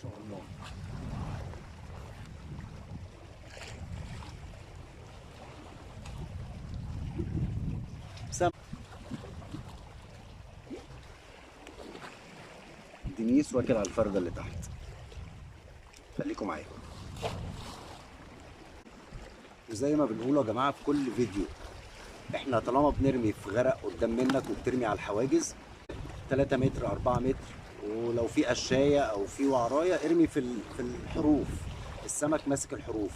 شاء الله. سم دينيس واكل على الفردة اللي تحت. خليكم معايا. وزي ما بنقوله يا جماعة في كل فيديو، احنا طالما بنرمي في غرق قدام منك وبترمي على الحواجز 3 متر 4 متر، ولو في قشايه او في وعرايه ارمي في الحروف. السمك ماسك الحروف،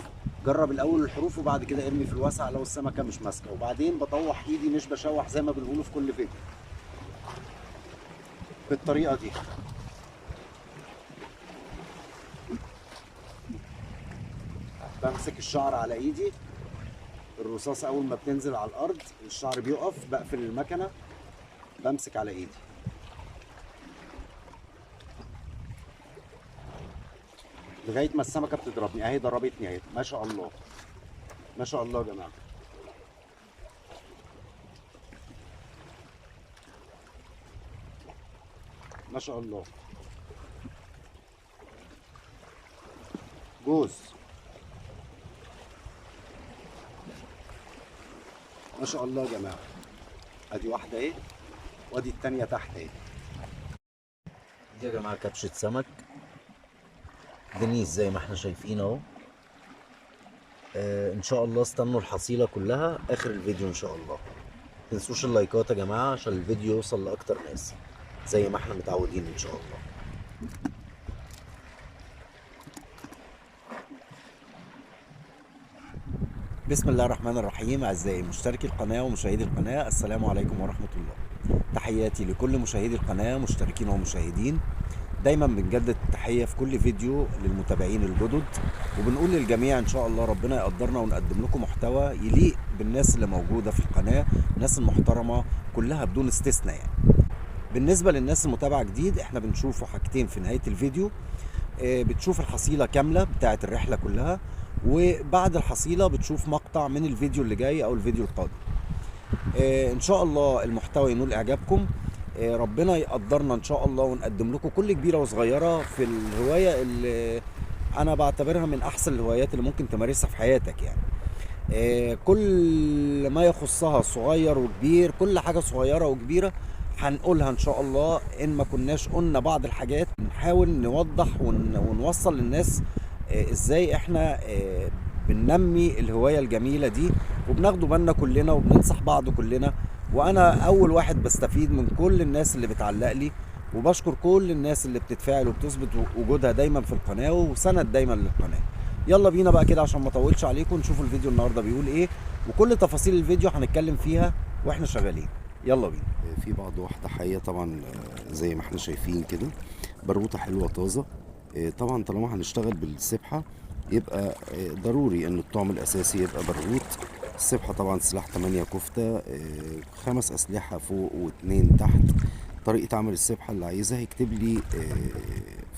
جرب الاول الحروف وبعد كده ارمي في الواسع لو السمكة مش ماسكه. وبعدين بطوح ايدي مش بشوح زي ما بنقوله في كل فيديو بالطريقة دي. بمسك الشعر على ايدي، الرصاصة اول ما بتنزل على الارض الشعر بيقف، بقفل المكنه بمسك على ايدي. لغاية ما السمكة بتضربني. اهي ضربتني اهي، ما شاء الله ما شاء الله يا جماعة. ما شاء الله جوز، ما شاء الله يا جماعة. ادي واحدة اهي وادي الثانية تحت اهي. دي يا جماعة كبشة سمك دنيس زي ما احنا شايفين اهو. ان شاء الله استنوا الحصيلة كلها اخر الفيديو ان شاء الله. متنسوش اللايكات يا جماعة عشان الفيديو يوصل لاكتر ناس زي ما احنا متعودين ان شاء الله. بسم الله الرحمن الرحيم. اعزائي مشتركي القناة ومشاهدي القناة، السلام عليكم ورحمة الله. تحياتي لكل مشاهدي القناة مشتركين ومشاهدين. دايما بنجدد التحية في كل فيديو للمتابعين الجدد، وبنقول للجميع ان شاء الله ربنا يقدرنا ونقدم لكم محتوى يليق بالناس اللي موجودة في القناة، الناس المحترمة كلها بدون استثناء. يعني بالنسبة للناس المتابعة جديد، احنا بنشوفوا حاجتين في نهاية الفيديو. بتشوف الحصيلة كاملة بتاعه الرحلة كلها، وبعد الحصيلة بتشوف مقطع من الفيديو اللي جاي او الفيديو القادم. ان شاء الله المحتوى ينول اعجابكم. ربنا يقدرنا ان شاء الله ونقدم لكم كل كبيرة وصغيره في الهواية اللي انا بعتبرها من احسن الهوايات اللي ممكن تمارسها في حياتك. يعني كل ما يخصها صغير وكبير، كل حاجة صغيرة وكبيره هنقولها ان شاء الله. ان ما كناش قلنا بعض الحاجات نحاول نوضح ونوصل للناس ازاي احنا بننمي الهواية الجميلة دي، وبناخده بالنا كلنا وبننصح بعض كلنا. وانا اول واحد بستفيد من كل الناس اللي بتعلق لي، وبشكر كل الناس اللي بتتفاعل وبتثبت وجودها دايما في القناة وسند دايما للقناة. يلا بينا بقى كده عشان ما اطولش عليكم، نشوف الفيديو النهارده بيقول ايه، وكل تفاصيل الفيديو هنتكلم فيها واحنا شغالين. يلا بينا. في بعض واحدة حيه طبعا زي ما احنا شايفين كده، بروته حلوة طازة. طبعا طالما هنشتغل بالسبحه يبقى ضروري ان الطعم الاساسي يبقى برغوت. السبحة طبعا سلاح 8 كفته، 5 اسلحة فوق و2 تحت. طريقه عمل السبحة اللي عايزها يكتب لي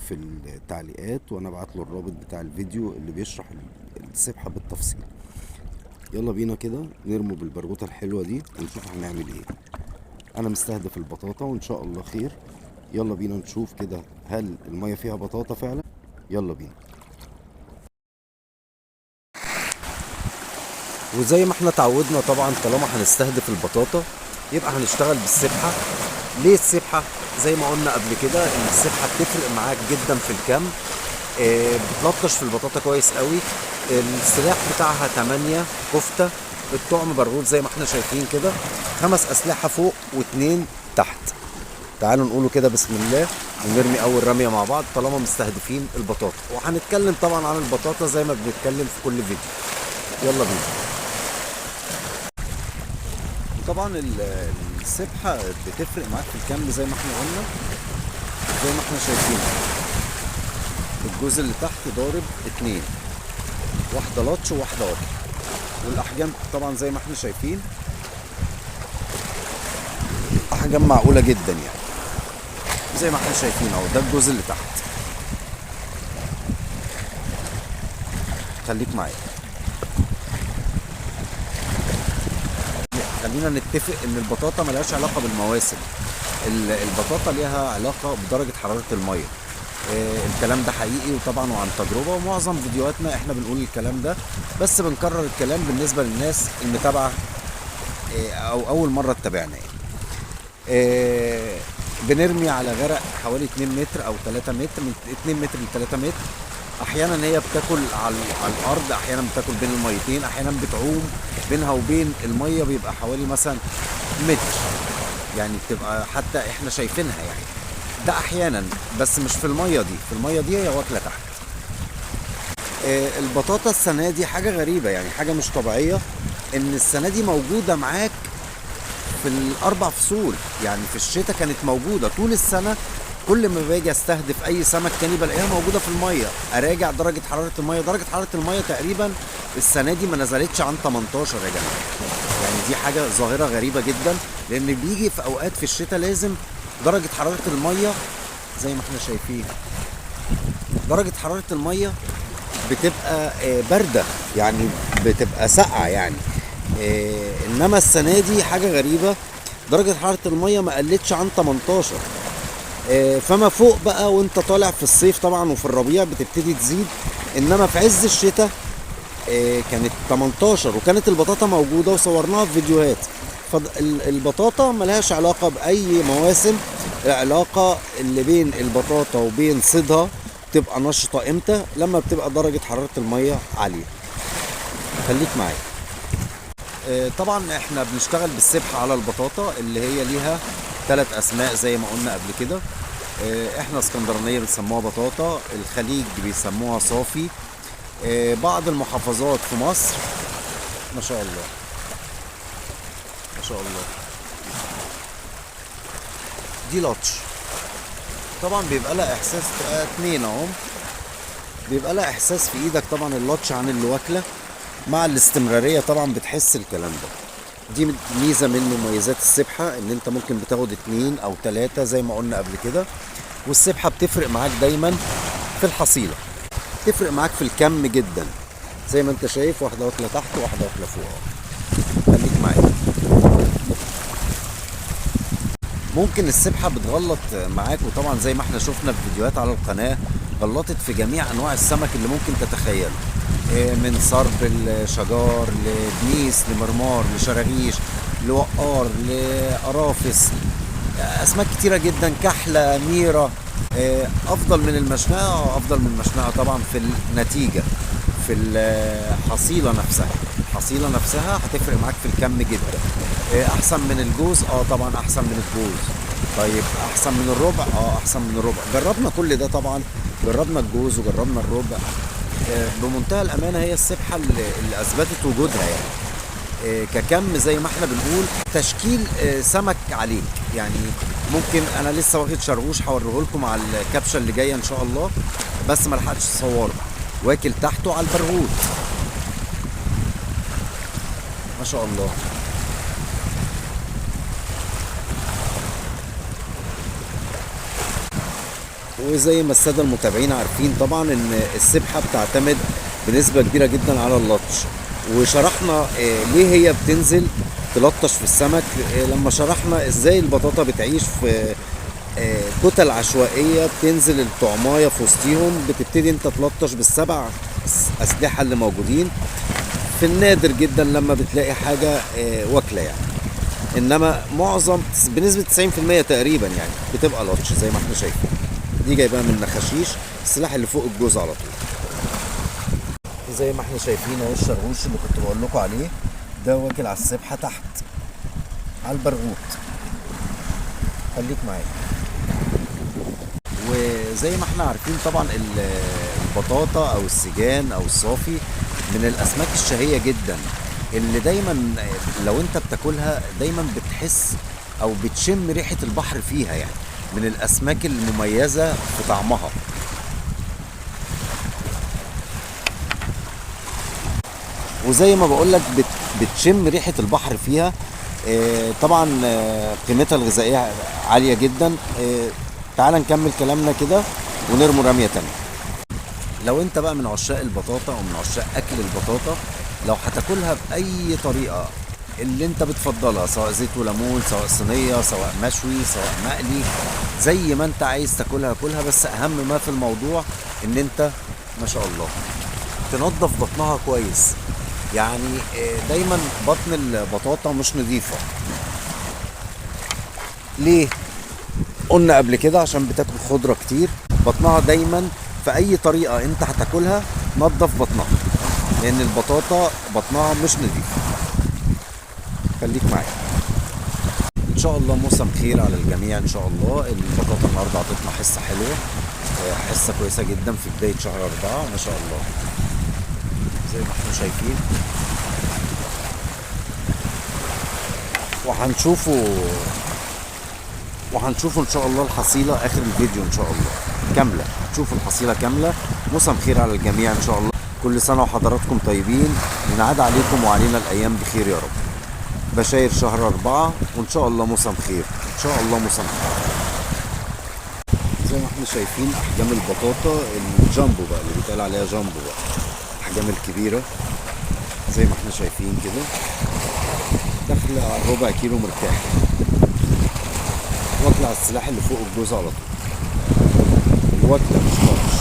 في التعليقات وانا ابعت له الرابط بتاع الفيديو اللي بيشرح السبحة بالتفصيل. يلا بينا كده نرموا بالبرغوته الحلوة دي ونشوف هنعمل ايه. انا مستهدف البطاطا وان شاء الله خير. يلا بينا نشوف كده هل المية فيها بطاطا فعلا. يلا بينا. وزي ما احنا تعودنا طبعا طالما هنستهدف البطاطا يبقى هنشتغل بالسبحه. ليه السبحة؟ زي ما قلنا قبل كده ان السبحة بتفرق معاك جدا في الكم، بتلطش في البطاطا كويس قوي. السلاح بتاعها 8 كفته، الطعم برغوت زي ما احنا شايفين كده، 5 اسلحة فوق و2 تحت. تعالوا نقوله كده بسم الله ونرمي اول رمية مع بعض طالما مستهدفين البطاطا. وهنتكلم طبعا عن البطاطا زي ما بنتكلم في كل فيديو. يلا بينا. طبعا السبحة بتفرق معاك في الكم زي ما احنا قلنا، زي ما احنا شايفين الجزء اللي تحت ضارب 2، واحدة لطش وواحدة واكل. والاحجام طبعا زي ما احنا شايفين احجام معقولة جدا، يعني زي ما احنا شايفين اهو. ده الجزء اللي تحت، خليك معايا. خلينا نتفق ان البطاطا ملهاش علاقة بالمواسم، البطاطا ليها علاقة بدرجة حرارة المية. الكلام ده حقيقي وطبعا وعن تجربة، ومعظم فيديوهاتنا احنا بنقول الكلام ده، بس بنكرر الكلام بالنسبة للناس المتابعة او اول مرة تتابعنا يعني. بنرمي على غرق حوالي 2 متر او 3 متر، من 2 متر ل 3 متر. احيانا هي بتاكل على الارض، احيانا بتاكل بين الميتين، احيانا بتعوم بينها وبين المية بيبقى حوالي مثلا متر، يعني بتبقى حتى احنا شايفينها يعني. ده احيانا، بس مش في المية دي، في المية دي هي واكله تحت. البطاطا السنة دي حاجة غريبة، يعني حاجة مش طبيعية، ان السنة دي موجودة معاك في الاربع فصول. يعني في الشتاء كانت موجودة طول السنة، كل ما باجي استهدف اي سمك تاني بلاقيها موجودة في المية. اراجع درجه حرارة المية، درجه حرارة المية تقريبا السنة دي ما نزلتش عن 18 يا جماعة. يعني دي حاجة ظاهره غريبة جدا، لان بيجي في اوقات في الشتاء لازم درجه حرارة المية زي ما احنا شايفين، درجه حرارة المية بتبقى باردة، يعني بتبقى ساقعه يعني. انما السنة دي حاجة غريبة، درجه حرارة المية ما قلتش عن 18. فما فوق بقى وانت طالع في الصيف طبعا وفي الربيع بتبتدي تزيد، انما في عز الشتاء كانت 18، وكانت البطاطا موجودة وصورناها في فيديوهات. فالبطاطا ملهاش علاقة باي مواسم، العلاقة اللي بين البطاطا وبين صيدها بتبقى نشطة امتى؟ لما بتبقى درجه حرارة المية عالية. خليك معايا. طبعا احنا بنشتغل بالسبحه على البطاطا اللي هي ليها 3 اسماء زي ما قلنا قبل كده. احنا اسكندرانيه بنسموها بطاطا، الخليج بيسموها صافي، بعض المحافظات في مصر ما شاء الله ما شاء الله دي لطش. طبعا بيبقى لها احساس، 2 اهو، بيبقى لها احساس في ايدك طبعا اللطش عن اللي واكله. مع الاستمرارية طبعا بتحس الكلام ده. دي ميزة من مميزات السبحة، ان انت ممكن بتاخد 2 او 3 زي ما قلنا قبل كده، والسبحه بتفرق معاك دايما في الحصيلة، بتفرق معاك في الكم جدا. زي ما انت شايف، واحدة واكله تحت وواحدة واكله فوق. خليك معايا. ممكن السبحة بتغلط معاك، وطبعا زي ما احنا شفنا في فيديوهات على القناة غلطت في جميع انواع السمك اللي ممكن تتخيله، من صرب الشجار لدنيس لمرمار لشراغيش لوقار لقرافس، اسماك كتيرة جدا، كحلة، ميرة. افضل من المشنقه، افضل من المشنقه طبعا في النتيجة، في الحصيلة نفسها. الحصيلة نفسها هتفرق معاك في الكم جدا. احسن من الجوز، طبعا احسن من الجوز. طيب احسن من الربع، احسن من الربع. جربنا كل ده طبعا، جربنا الجوز وجربنا الربع. بمنتهى الامانة هي السبحة اللي اثبتت وجودها يعني. ككم زي ما احنا بنقول، تشكيل سمك عليك. يعني ممكن انا لسه واخد شرغوش هوريه لكم على الكبشه اللي جاية ان شاء الله، بس ما لحقتش اصوره، واكل تحته على البرغوت ما شاء الله. وزي ما السادة المتابعين عارفين طبعا ان السبحة بتعتمد بنسبة كبيرة جدا على اللطش، وشرحنا ليه هي بتنزل تلطش في السمك، لما شرحنا ازاي البطاطا بتعيش في كتل عشوائية، بتنزل الطعمايه في وسطيهم، بتبتدي انت تلطش بالسبع اسلحة اللي موجودين. في النادر جدا لما بتلاقي حاجة واكله يعني، انما معظم بنسبة 90% تقريبا يعني بتبقى لطش زي ما احنا شايفين. دي جايباها من نخاشيش، السلاح اللي فوق الجوز على طول. زي ما احنا شايفين اهو الشرغوش اللي كنت بقول لكم عليه ده، واكل على السبحة تحت على البرغوت. خليك معايا. وزي ما احنا عارفين طبعا البطاطا او السجان او الصافي من الاسماك الشهية جدا، اللي دايما لو انت بتاكلها دايما بتحس او بتشم ريحه البحر فيها، يعني من الاسماك المميزة في طعمها. وزي ما بقولك بتشم ريحه البحر فيها. طبعا قيمتها الغذائية عالية جدا. تعال نكمل كلامنا كده ونرمي رمية تانية. لو انت بقى من عشاق البطاطا ومن عشاق اكل البطاطا، لو هتاكلها باي طريقه، اللي انت بتفضلها، سواء زيت وليمون، سواء صينية، سواء مشوي، سواء مقلي، زي ما انت عايز تاكلها كلها. بس اهم ما في الموضوع ان انت ما شاء الله تنظف بطنها كويس. يعني دايما بطن البطاطا مش نظيفة. ليه؟ قلنا قبل كده عشان بتاكل خضرة كتير. بطنها دايما في اي طريقة انت هتاكلها نظف بطنها، لان البطاطا بطنها مش نظيفة. خليك معايا. ان شاء الله موسم خير على الجميع ان شاء الله. البطاطا النهارده عطتنا حصة حلوة، حصة كويسة جدا في بداية شهر 4 ما شاء الله، زي ما احنا شايفين. وهنشوفوا ان شاء الله الحصيلة اخر الفيديو ان شاء الله كاملة، تشوفوا الحصيلة كاملة. موسم خير على الجميع ان شاء الله. كل سنة وحضراتكم طيبين، ونعاد عليكم وعلينا الايام بخير يا رب. بشاير شهر 4 وان شاء الله موسم خير، ان شاء الله موسم خير. زي ما احنا شايفين احجام البطاطا الجامبو بقى، اللي بيتقال عليها جامبو بقى، الاحجام الكبيرة زي ما احنا شايفين كده، داخله على الربع كيلو مرتاح. واطلع السلاح اللي فوق الجوز على طول، الوكله مش طرش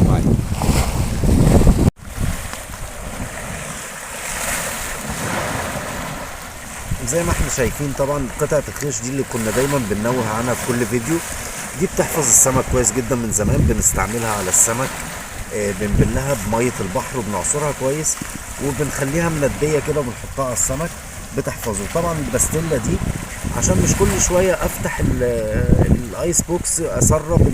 معايا. زي ما احنا شايفين طبعا قطعة الخيش دي اللي كنا دايما بننوه عنها في كل فيديو، دي بتحفظ السمك كويس جدا. من زمان بنستعملها على السمك، بنبلها بمية البحر وبنعصرها كويس وبنخليها مندية كده وبنحطها على السمك بتحفظه. طبعا الباستيلا دي عشان مش كل شوية افتح ال ice box اسرب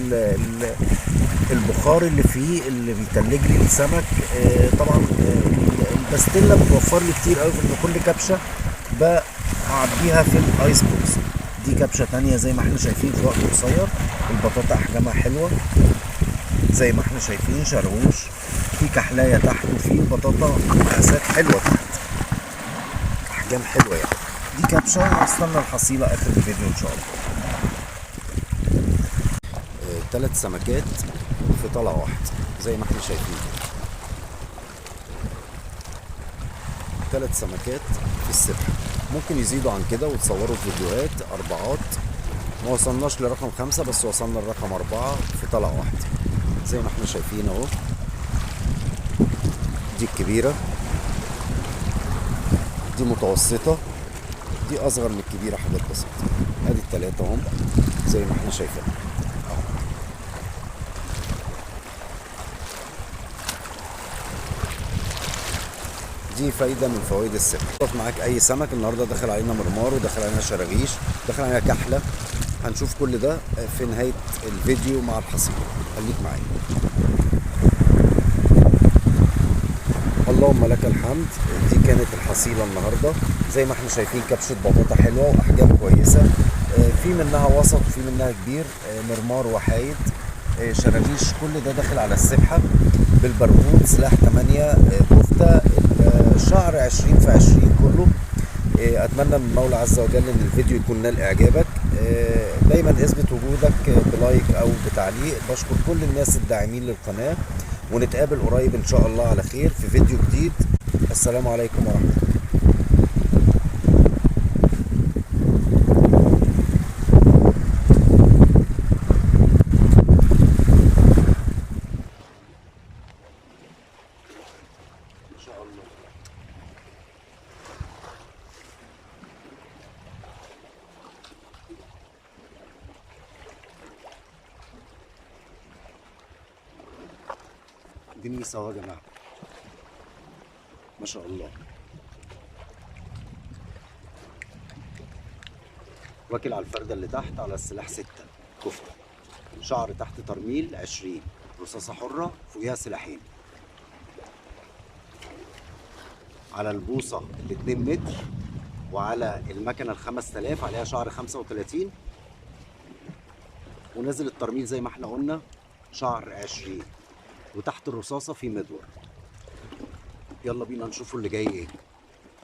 البخار اللي فيه اللي بيتلج لي السمك. طبعا الباستيلا بتوفر لي كتير قوي في ان كل كبشة بعبيها في ال ice box. دي كبشة تانية زي ما احنا شايفين في وقت قصير. البطاطا احجامها حلوة زي ما احنا شايفين، شرغوش، في كحلايه تحت وفي بطاطا مقاسات حلوة تحت، احجام حلوة يعني. دي كبشة، هستنى الحصيلة اخر الفيديو ان شاء الله. 3 سمكات في طلعه واحدة زي ما احنا شايفين، 3 سمكات في السبحة. ممكن يزيدوا عن كده وتصوروا فيديوهات 4. ما وصلناش لرقم 5 بس وصلنا لرقم 4 في طلعه واحدة زي ما احنا شايفين اهو. دي الكبيرة، دي متوسطه، دي اصغر من الكبيرة حاجات بسيطة. ادي ال3 اهم زي ما احنا شايفين. دي فايده من فوائد السبحة. تقف معاك اي سمك. النهارده دخل علينا مرمار، ودخل علينا شراغيش، دخل علينا كحلة. هنشوف كل ده في نهاية الفيديو مع الحصيلة، خليك معايا. اللهم لك الحمد. دي كانت الحصيلة النهارده زي ما احنا شايفين، كبشة بطاطا حلوة واحجام كويسة، في منها وسط وفي منها كبير، مرمار وحايد، شراغيش، كل ده داخل على السبحة بالبرغوت، سلاح 8، كفته، الشعر 20 في 20 كله. اتمنى من المولى عز وجل ان الفيديو يكون نال اعجابك. دايما اثبت وجودك ب like او بتعليق. بشكر كل الناس الداعمين للقناة، ونتقابل قريب ان شاء الله على خير في فيديو جديد. السلام عليكم ورحمة الله. ان شاء الله. دنيسة اهو يا جماعة، ما شاء الله. واكل على الفردة اللي تحت على السلاح 6 كفتة، شعر تحت ترميل 20، رصاصة حرة فوقيها سلاحين. على البوصة ال 2 متر، وعلى المكنة ال 5000 عليها شعر 35، ونازل الترميل زي ما احنا قلنا شعر 20، وتحت الرصاصة في مدور. يلا بينا نشوفوا اللي جاي ايه.